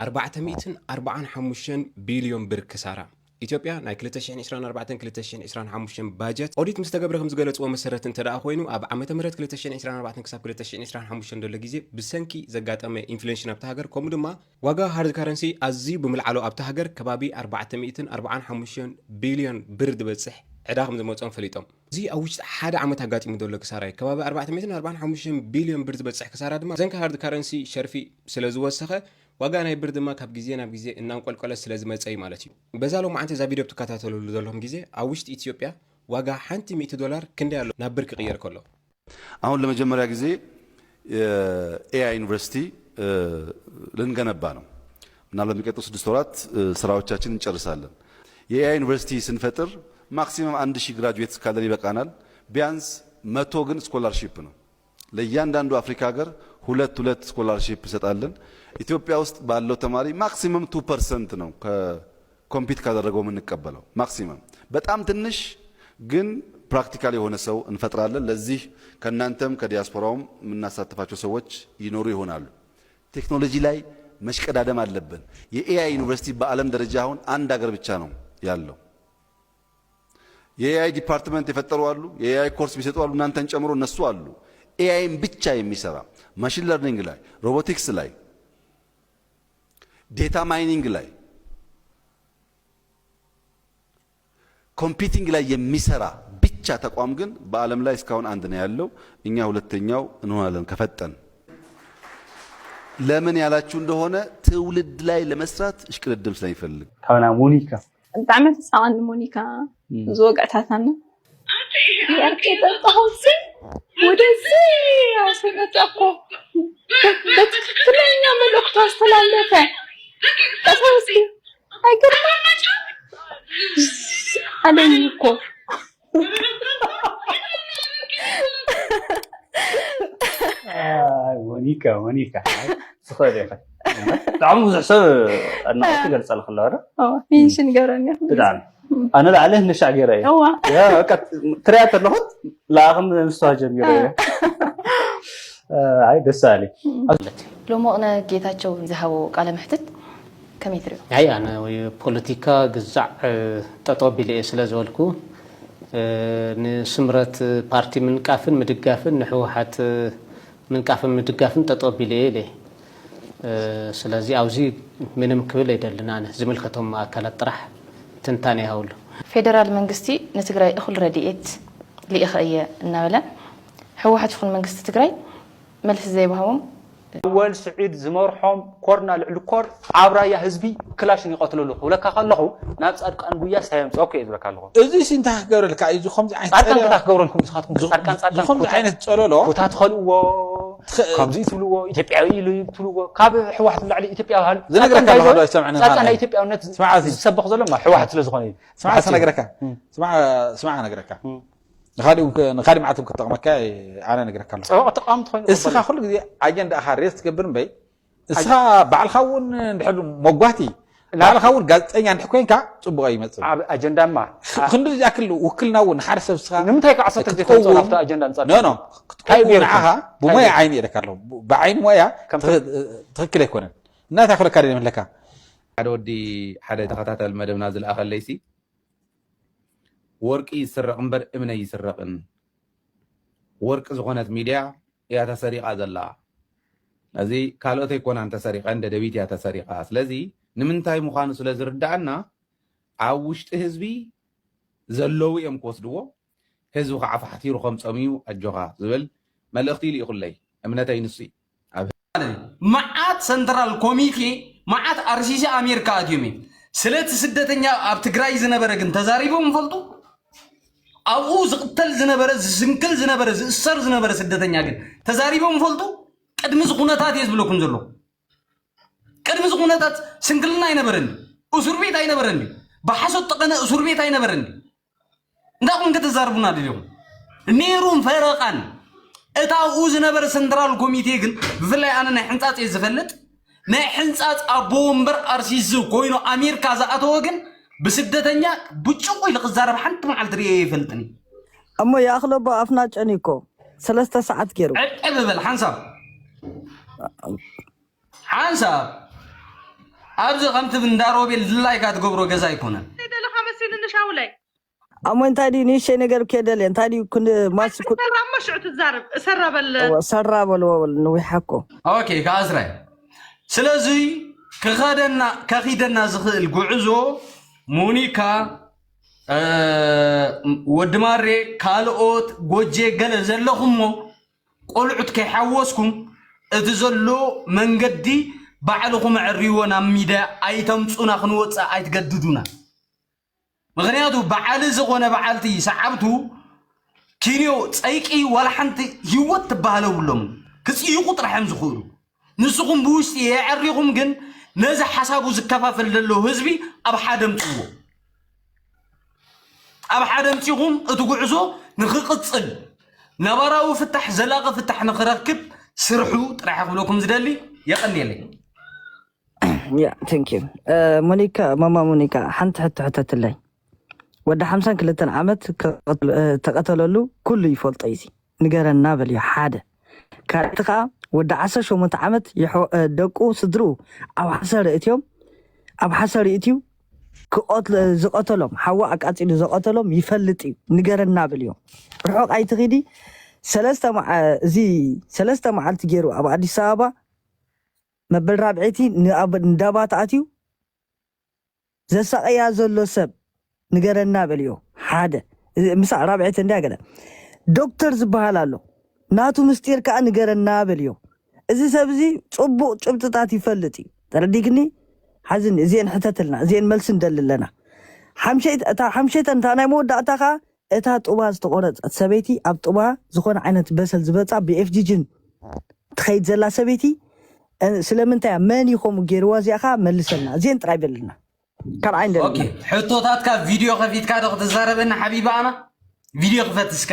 ኣርባዕተ ሚእትን ኣርባዓን ሓሙሽተን ቢልዮን ብር ክሳራ። ኢትዮጵያ ናይ ክልተ ሽሕን ዕስራን ኣርባዕተን ክልተ ሽሕን ዕስራን ሓሙሽተን ባጀት ኦዲት ምስ ተገብረ ከም ዝገለጽዎ መሰረት እንተ ደኣ ኮይኑ፣ ኣብ ዓመተ ምህረት ክልተ ሽሕን ዕስራን ኣርባዕተን ክሳብ ክልተ ሽሕን ዕስራን ሓሙሽተን ዘሎ ግዜ ብሰንኪ ዘጋጠመ ኢንፍሌሽን ኣብታ ሃገር፣ ከምኡ ድማ ዋጋ ሃርድ ካረንሲ ኣዝዩ ብምልዓሉ ኣብታ ሃገር ከባቢ ኣርባዕተ ሚእትን ኣርባዓን ሓሙሽተን ቢልዮን ብር ዝበጽሕ ዕዳ ከም ዝመጾም ፈሊጦም። እዚ ኣብ ውሽጢ ሓደ ዓመት ኣጋጢሙ ዘሎ ክሳራ እዩ። ከባቢ ኣርባዕተ ሚእትን ኣርባዓን ሓሙሽተን ቢልዮን ብር ዝበጽሕ ክሳራ ድማ ብሰንኪ ሃርድ ካረንሲ ሸርፊ ስለ ዝወሰኸ፣ ዋጋ ናይ ብር ድማ ካብ ግዜ ናብ ግዜ እናንቆልቆለ ስለ ዝመጸ እዩ ማለት እዩ። በዛ ሎማዓንቲ እዛ ቪድዮ ብትከታተልሉ ዘለኹም ግዜ ኣብ ውሽጢ ኢትዮጵያ ዋጋ ሓንቲ ሚእቲ ዶላር ክንደይ ኣሎ ናብ ብር ክቕየር ከሎ? አሁን ለመጀመሪያ ጊዜ የኤአይ ዩኒቨርሲቲ ልንገነባ ነው። ምናልባት የሚቀጥሉ ስድስት ወራት ስራዎቻችን እንጨርሳለን። የኤአይ ዩኒቨርሲቲ ስንፈጥር ማክሲመም አንድ ሺህ ግራጁዌት እስካለን ይበቃናል። ቢያንስ መቶ ግን ስኮላርሺፕ ነው። ለእያንዳንዱ አፍሪካ ሀገር ሁለት ሁለት ስኮላርሺፕ እንሰጣለን። ኢትዮጵያ ውስጥ ባለው ተማሪ ማክሲመም ቱ ፐርሰንት ነው ኮምፒት ካደረገው የምንቀበለው። ማክሲመም በጣም ትንሽ ግን ፕራክቲካል የሆነ ሰው እንፈጥራለን። ለዚህ ከእናንተም ከዲያስፖራውም የምናሳትፋቸው ሰዎች ይኖሩ ይሆናሉ። ቴክኖሎጂ ላይ መሽቀዳደም አለብን። የኤአይ ዩኒቨርሲቲ በአለም ደረጃ አሁን አንድ ሀገር ብቻ ነው ያለው። የኤአይ ዲፓርትመንት የፈጠሩ አሉ፣ የኤአይ ኮርስ የሚሰጡ አሉ፣ እናንተን ጨምሮ እነሱ አሉ። ኤአይን ብቻ የሚሰራ ማሽን ለርኒንግ ላይ፣ ሮቦቲክስ ላይ፣ ዴታ ማይኒንግ ላይ፣ ኮምፒቲንግ ላይ የሚሰራ ብቻ ተቋም ግን በአለም ላይ እስካሁን አንድ ነው ያለው። እኛ ሁለተኛው እንሆናለን ከፈጠን። ለምን ያላችሁ እንደሆነ ትውልድ ላይ ለመስራት እሽቅድድም ስለሚፈልግ። ካብና ሞኒካ ብጣዕሚ ተሳቀኒ ሞኒካ ዝወግዕታታና ያርኬ ጠጣሁት ወደዚ አስመጣ እኮ በትክክለኛ መልእክቱ አስተላለፈ። ቀሳውስቲ አይገርምም አለኝ እኮ። ሞኒካ ሞኒካ ትኽእል ኢኻ። ብጣዕሚ ብዙሕ ሰብ ኣድናቆት ይገልጸልክ ኣሎ ዶ? ሜንሽን ይገብረኒ። ብጣዕሚ ኣነ ላዕለ ንሻዕ ገይረ እየ። እዋ ያ በቃ ትሪያ ተለኹት ለኣኽም ምስተዋ ጀሚሩ እየ። ኣይ ደስ ኣሊ። ሎሞቕነ ጌታቸው ዝሃቦ ቃለ መሕትት ከመይ ትሪኦ? ኣይ ኣነ ፖለቲካ ግዛዕ ጠጠው ቢለ እየ ስለ ዝበልኩ ንስምረት ፓርቲ ምንቃፍን ምድጋፍን ንህወሓት ምንቃፍን ምድጋፍን ጠጠው ቢለ እየ ኢለ እየ። ስለዚ ኣብዚ ምንም ክብል ኣይደልን ኣነ ዝምልከቶም ኣካላት ጥራሕ ትንታነ ይሃብሉ። ፌደራል መንግስቲ ንትግራይ እኹል ረድኤት ልኢኸ እየ እናበለ ህወሓት ይኹን መንግስቲ ትግራይ መልሲ ዘይወሃቦም ኣወል ስዒድ ዝመርሖም ኮርና ልዕሊ ኮር ኣብ ራያ ህዝቢ ክላሽን ይቐትለሉ ክብለካ ከለኹ ናብ ፃድቃን ጉያ ስታይ የምፅኦኩ እየ ዝብለካ ኣለኹ። እዚ ሲ እንታይ ክገብረልካ እዩ? እዚ ከምዚ ዓይነት ፃድቃን ጸለሎ፣ እንታይ ክገብረልኩም ንስኻትኩም? ጻድቃን ጻድቃን ዝኸምዚ ኮታ- ዓይነት ጸለሎ ኮታ ትኸልእዎ ትኸ- ከምዚ ትብልዎ ኢትዮጵያዊ ኢሉ ትብልዎ ካብ ህወሓት ንላዕሊ ኢትዮጵያ ባህል ዝነግረካ ጻድቃን ኣለኹ ዶ ኣይሰምዕን ጻድቃን ማለት ናይ እዩ። ኢትዮጵያውነት ስማዕ፣ እዚ ዝሰብኽ ዘሎ ማ ህወሓት ስለ ዝኾነ እዩ። ስማዕ፣ ብሓቂ። ክነግረካ። እም። ስማዕ፣ ስማዕ፣ ክነግረካ። እም። ንኻሊእ እውን ክ- ንኻሊእ መዓልቲ እውን ክጠቕመካ ኣነ ነግረካ ኣለኹ። ጸዋቕ ተቃወምቲ ኮይኑ እስኻ ክበል። ኩሉ ግዜ ኣጀንዳኻ ሬስ ትገብር እምበይ እስኻ ባዕልኻ እውን እንድሕር መጓቲ ባዕልኻ እውን ጋዜጠኛ እንድሕር ኮይንካ ጽቡቕ ኣይመጽእ። ኣብ ኣጀንዳማ ክንዲ ዝኣክል ውክልና እውን ንሓደ ሰብ እስኻ ንምንታይ ከዓ ዓሰርተ ግዜ ክትቀውም- ተምፅኦ ናብቲ ኣጀንዳ ንፃ ኖ ኖ እንታይ ክትቀውም ገይርካ? ንዓኻ እንታይ ብሞያ ገይርካ? ዓይኒ ኢለካ ኣለኹ። ብዓይኒ ሞያ ከም ትኽ- ትኽክል ኣይኮነን። እና እንታይ ክብለካ ደሊ መለካ ሓደ ወዲ ሓደ ተኸታታሊ መደብና ዝለኣኸለይሲ ወርቂ ይስረቕ እምበር እምነ ይስረቕን ወርቂ ዝኾነት ሚድያ እያ ተሰሪቓ ዘላ። እዚ ካልኦት ኣይኮናን ተሰሪቐን ደደቢት እያ ተሰሪቓ። ስለዚ ንምንታይ ምዃኑ ስለ ዝርዳኣና ኣብ ውሽጢ ህዝቢ ዘለዉ እዮም ክወስድዎ። ህዝቢ ከዓ ፋሕቲሩ ከም ፀምዩ ኣጆኻ ዝብል መልእኽቲ ይልኢኹለይ። እምነተይ ንሱ እዩ። ኣብ መዓት ሰንትራል ኮሚቴ መዓት ኣርሲሲ ኣሜሪካ ኣትዮም እዮም። ስለቲ ስደተኛ ኣብ ትግራይ ዝነበረ ግን ተዛሪቦም ይፈልጡ? ኣብኡ ዝቕተል ዝነበረ ዝስንክል ዝነበረ ዝእሰር ዝነበረ ስደተኛ ግን ተዛሪቦም ይፈልጡ? ቅድሚ እዚ ኩነታት እየ ዝብለኩም ዘለኹ። ቅድሚ እዚ ኩነታት ስንክልና ኣይነበረን፣ እሱር ቤት ኣይነበረን፣ ብሓሶት ጠቐነ እሱር ቤት ኣይነበረን። እንታይ ኹም ከተዛርቡና ደሊኹም? ነይሩን ፈረቓን እታ ኣብኡ ዝነበረ ሰንትራል ኮሚቴ ግን ብፍላይ ኣነ ናይ ሕንፃፅ እየ ዝፈልጥ ናይ ሕንፃፅ ኣቦ ወንበር ኣርሲሲ ኮይኑ ኣሜሪካ ዝኣተወ ግን ብስደተኛ ብጭቑ ኢሉ ክዛረብ ሓንቲ መዓልቲ ርእየ ይፈልጥኒ። እሞ ይኣኽለቦ ኣፍና ጨኒኮ ሰለስተ ሰዓት ገይሩ ዕቅብ በል ሓንሳብ ሓንሳብ ኣብዚ ከምቲ እንዳ ሮቤል ድላይካ ትገብሮ ገዛ ኣይኮነን። ደለኻ መሲልኒ ሻውለይ። ኣሞ እንታይ ድዩ ንእሽተይ ነገር ከደልየ እንታይ ድዩ ኩን ማሲ ኩ ሰራ እሞ ሽዑ ትዛረብ። ሰራ በል። እወ፣ ሰራ በልዎ በል ንዊሓ እኮ። ኦኬ፣ ከኣስራይ። ስለዚ ክኸደና ከኺደና ዝኽእል ጉዕዞ ሞኒካ፣ እ፣ ወዲ ማሬ፣ ካልኦት ጎጄ ገለ ዘለኹሞ ቆልዑት ከይሓወስኩም እቲ ዘሎ መንገዲ ባዕልኹም ኣዕርይዎ፣ ናብ ሚድያ ኣይተምፁና፣ ክንወፅእ ኣይትገድዱና። ምኽንያቱ በዓል ዝኾነ በዓልቲ ሰዓብቱ ኪንዮ ፀይቂ ዋላ ሓንቲ ህይወት ትበሃል የብሎም። ክፅይቁ ጥራሕ እዮም ዝኽእሉ። ንስኹም ብውሽጢ የዕሪኹም ግን ነዚ ሓሳቡ ዝከፋፈል ዘሎ ህዝቢ ኣብ ሓደ ምፅዎ። ኣብ ሓደ ምፂኹም እቲ ጉዕዞ ንኽቕፅል፣ ነባራዊ ፍታሕ፣ ዘላቒ ፍታሕ ንኽረክብ ስርሑ ጥራሕ ክብለኩም ዝደሊ። የቐንየለይ። ያ ቴንክ ዩ። ሞኒካ፣ ማማ ሞኒካ፣ ሓንቲ ሕቶ ሕተትለይ። ወዲ ሓምሳን ክልተን ዓመት ከቐት- እ፣ ተቐተለሉ ኩሉ ይፈልጦ እዩ። ንገረና በልዮ። ሓደ ካልእቲ ከዓ ወዲ ዓሰርተ ሸሞንተ ዓመት ይሖ- እ፣ ደቁ ስድርኡ ኣብ ሓሰር እትዮም ኣብ ሓሰር እትዩ ክቐትል- ዝቐተሎም ሓዋ ኣቃፂሉ ዝቐተሎም ይፈልጥ እዩ። ንገረና በልዮ። ርሑቕ ኣይትኺዲ። ሰለስተ መዓ- እዚ ሰለስተ መዓልቲ ገይሩ ኣብ ኣዲስ ኣበባ መበል ራብዐይቲ ንኣብ- ንዳባት ኣትዩ ዘሳቐያ ዘሎ ሰብ ንገረና በልዮ። ሓደ እዚ ምሳዕ ራብዐይቲ እንድያ ገለ ዶክተር ዝበሃል ኣሎ ናቱ ምስጢር ከዓ ንገረና በልዮ። እዚ ሰብ እዚ ፅቡቕ ጭብጥታት ይፈልጥ እዩ። ተረዲግኒ? ሓዝኒ እዚአን ሕተትልና እዚአን መልሲ እንደሊ ኣለና። ሓምሸይት- እታ ሓምሸይተን እታ ናይ መወዳእታ ከዓ እታ ጡባ ዝተቆረፀት ሰበይቲ ኣብ ጡባ ዝኾነ ዓይነት በሰል ዝበፃ ብኤፍጂጅን ትኸይድ ዘላ ሰበይቲ እ፣ ስለምንታይ እያ? መን እዩ ከምኡ ገይርዋ? እዚኣ ከዓ መልሰልና። እዚአን ጥራይ በልና። ካልኣይ እንደሊ ኦኬ፣ ሕቶታትካ ቪድዮ ከፊትካ ዶ ክትዛረበና ሓቢባ? ኣና ቪድዮ ክፈት እስከ።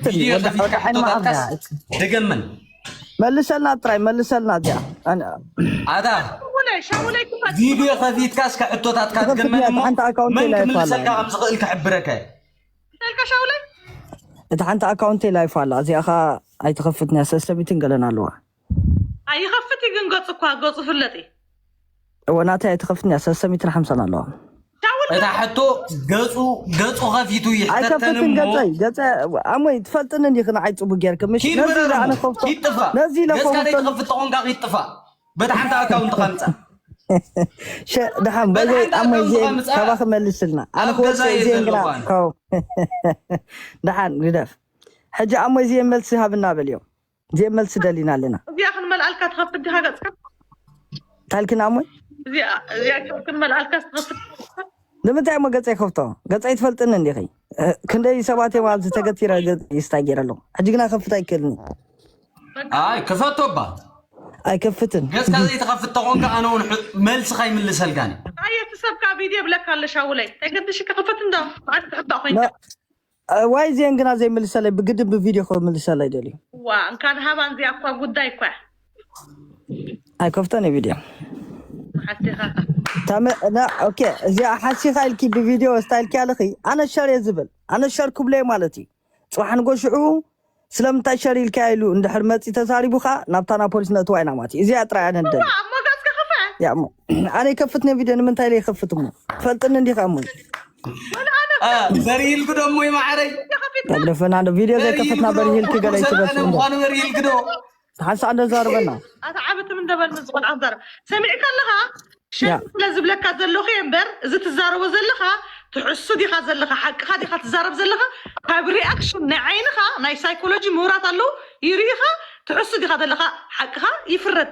ቪድዮ ከፊትካ ሕቶታትካ ደገመን። መልሰልና ጥራይ መልሰልና። እዚኣ ኣነ- ኣታ ሻውለይ ሻውለይ ክፈት ቪድዮ ከፊትካ እስከ ሕቶታትካ ክኸፍት ድገመን እያ፣ እሞ ሓንቲ ኣካውንት መን ላይ ክምልሰልካ ይፋላ። ከም ዝኽእል ክሕብረካ እየ። ተልካ ሻውለይ እታ ሓንቲ ኣካውንት ላይ ይፋላ። እዚኣ ኸዓ ኣይትኸፍትን እያ። ሰለስተ ሚእትን ገለን ኣለዋ። ኣይኸፍት እዩ ግን ገፁ እኳ ገፁ ፍለጥ እዩ። እወ ናተይ ኣይትኸፍትን እያ። ሰለስተ ሚእትን ሓምሳን ኣለዋ። ሻውል እታ ሕቶ ገፁ ገፁ ከፊቱ ይሕተተን ኣይከፍትን እሞ ገፀይ ገፀ ኣሞይ ትፈልጥኒ እንዲኺ ንዓይ ፅቡቅ ጌርክ ምሽ ኪድ ነዚ ብረር ኢለ ኣነ እሞ ከፍቶ ኪድ ጥፋእ። ነዚ ኢለ ገፅካ ከፍቶ ዘይትኸፍት ተኾንካ ኪድ ጥፋእ። በታ ሓንቲ ኣካውንት ኻምፃ ሸ- ደሓን በዚ በታ ሓንቲ ኣሞይ ኣካውንት ዜን ኻምፃ ካባኺ መልስልና ኣነ ኣብ ክወፅእ ገዛየ ዜን ግና ዘለዋ። ከው ደሓን ግደፍ። ሕጂ ኣሞይ ዜን መልሲ ሃብና በልዮም። ዜን መልሲ ደሊና ኣለና። እዚኣ ክንመልኣልካ ትኸፍት ዲኻ ገፅካ? ታልክን ኣሞይ እዚኣ እዚኣ ክንመልኣልካ ትኸፍት ዲኻ? ንምንታይ እሞ ገፀይ ከፍቶ? ገፀይ ትፈልጥኒ እንዲኺ። እ፣ ክንደይ ሰባት እዮም ኣብዚ ተገቲረ ገፀይ ስታይ ገይረ ኣለኹ። ሕጂ ግና ከፍት ኣይክእልኒ። ኣይ ክፈቶ እባ። ኣይከፍትን። ገፅካ ዘይትኸፍት ተኾንካ ኣነ እውን ሕ- መልስኻ ይምልሰልካን እዩ። ኣየ እቲ ሰብ ካብ ኢድ የብለካ ኣለሻ ውለይ ተገድሽ ክኸፈት እንዶ ዓዲ ትሕባ ኮይንካ ነ- እ፣ ዋይ ዜን ግና ዘይምልሰለይ ብግድን ብቪድዮ ክምልሰለይ ደልዩ። ዋ እንካን ሃባን እዚኣ እኳ ጉዳይ እኳ ኣይከፍተን እዩ ቪድዮ። ሓሲኻ ታመ- ና- ኦኬ እዚኣ ሓሲኻ ኢልኪ ብቪድዮ ስታይልኪ ኣለኺ። ኣነ ሸር እየ ዝብል ኣነ ሸር ክብለየ ማለት እዩ። ፅባሕ ንጎ ሽዑ ስለምንታይ ሸር ኢልካ ኢሉ እንድሕር መፂ ተዛሪቡ ከዓ ናብታ ናብ ፖሊስ ነእትዋ ኢና ማለት እዩ። እዚኣ ጥራይ ኣነ ንደሊ እሞ ገፅካ ክፈ ያ እሞ ኣነ ይከፍት ነ ቪድዮ ንምንታይ ኢለ ይከፍት እሞ ትፈልጥኒ እንዲኻ እሞ አ፣ በሪሂልክ ዶ እሞ ይማዓረይ? ተግደፈና ዶ ቪድዮ ዘይከፈትና በሪሂልክ ገለ ይትበስ እንዶ ምዃኑ በሪሂልክ ዶ? ሓንሳ እንደ ዘርበና ኣታ ዓበትም እንደበል ምስ ቆልዓ ዘረብ ሰሚዕካ ኣለኻ? ሸም ያ። ስለ ዝብለካ ዘለኹ እየ እምበር እዚ ትዛረቦ ዘለኻ ትሕሱ ዲኻ ዘለኻ ሓቅኻ ዲኻ ትዛረብ ዘለኻ ካብ ሪኣክሽን ናይ ዓይንኻ ናይ ሳይኮሎጂ ምሁራት ኣለዉ ይርኢኻ ትሕሱ ዲኻ ዘለኻ ሓቅኻ ይፍረድ።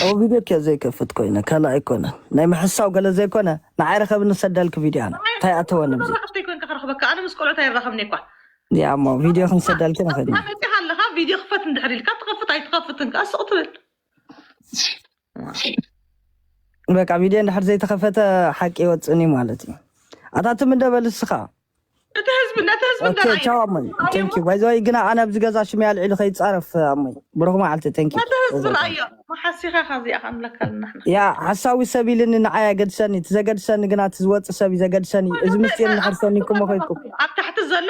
ኦ ቪድዮ ከ ዘይከፍት ኮይነ ካልእ ኣይኮነ ናይ ምሕሳው ገለ ዘይኮነ ንዓይ ረኸብኒ ሰደልክ ቪድዮ ኣነ እንታይ ኣተወኒ ብዚ ክፍተይ ኮንካ ክረኽበካ ኣነ ምስ ቆልዑት ኣይራኸብኒ እኳ ያሞ ቪድዮ ክንሰደልክ ንኽእል ኢና መፂኻ ኣለኻ ቪድዮ ክፈት እንድሕር ኢልካ ትኸፍት ኣይትኸፍትን ከዓ ስቕ ትብል በቃ ቪድዮ እንድሕር ዘይተኸፈተ ሓቂ ይወፅእኒ ማለት እዩ ኣታትም እንደበል እስኻ እቲ ህዝቢ ነቲ ህዝቢ ኦኬ ቻው ኣሞይ ቴንክ ዩ ባይዘወይ ግና ኣነ ኣብዚ ገዛ ሽመይ ኣልዒሉ ከይፃረፍ ኣሞይ ብሩክ መዓልቲ ቴንክ ዩ ነቲ ህዝቢ ረኣዮ መሓሲኻ ካብዚኣ ክንብለካ ኣለና ያ ሓሳዊ ሰብ ኢልኒ ንዓይ ኣገድሰኒ እቲ ዘገድሰኒ ግና እቲ ዝወፅእ ሰብ እዩ ዘገድሰኒ እዚ ምስጢር እንድሕር ሰኒኩም መኸይድኩም ኣብ ታሕቲ ዘሎ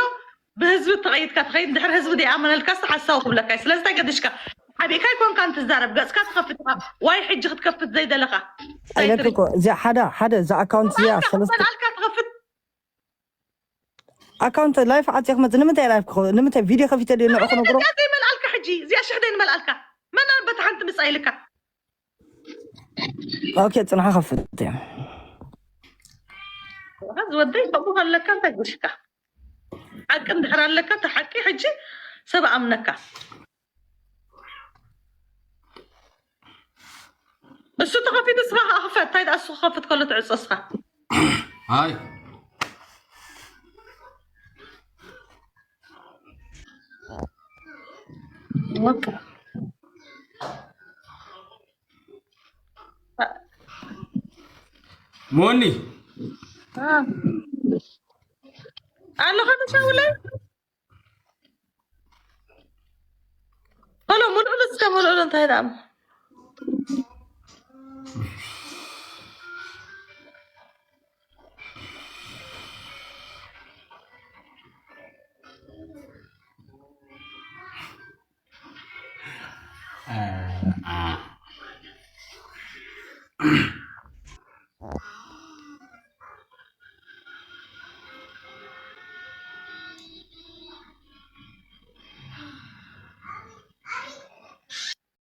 ብህዝቢ ተቐይድካ ትኸይድ እንድሕር ህዝቢ ደይኣመነልካ ስ ሓሳዊ ክብለካ እዩ ስለዚ እንታይ ገድሽካ ሓቢእካ ኣይኮንካን ትዛረብ፣ ገጽካ ትኸፍት ኢኻ። ዋይ ሕጂ ክትከፍት ዘይደለኻ? እንታይ ኢለክ ትርኢ? እኮ እዚኣ ሓደ ሓደ እዛ ኣካውንት እዚኣ ሰለስተ መልኣልካ ትኸፍት ኣካውንት ላይፍ ዓፂ ክመፅእ ንምንታይ ላይፍ ክኸ- ንምንታይ ቪድዮ ከፊተ ድዮ ንዑ ክነግሮ እዚኣ ዘይመልኣልካ ሕጂ፣ እዚኣ ሽሕ ዘይንመልኣልካ። መን ኣበታ ሓንቲ ምጻ ኢልካ? ኦኬ ፅንሓ ከፍት እየ ዝወደይ ከምኡ ከለካ እንታይ ጉሽካ? ሓቂ እንድሕር ኣለካ፣ እቲ ሓቂ ሕጂ ሰብ ኣምነካ። እሱ ተኸፊቱ እስኻ ከዓ ክፈት። እንታይ ደኣ እሱ ክኸፍት ከሎ ትዕጾ እስኻ? ሃይ ወቅ ሞኒ ኣለኻ ተሻውለይ? ሄሎ፣ ሙልኡሉ እስከ፣ ሙልኡሉ እንታይ ደኣ?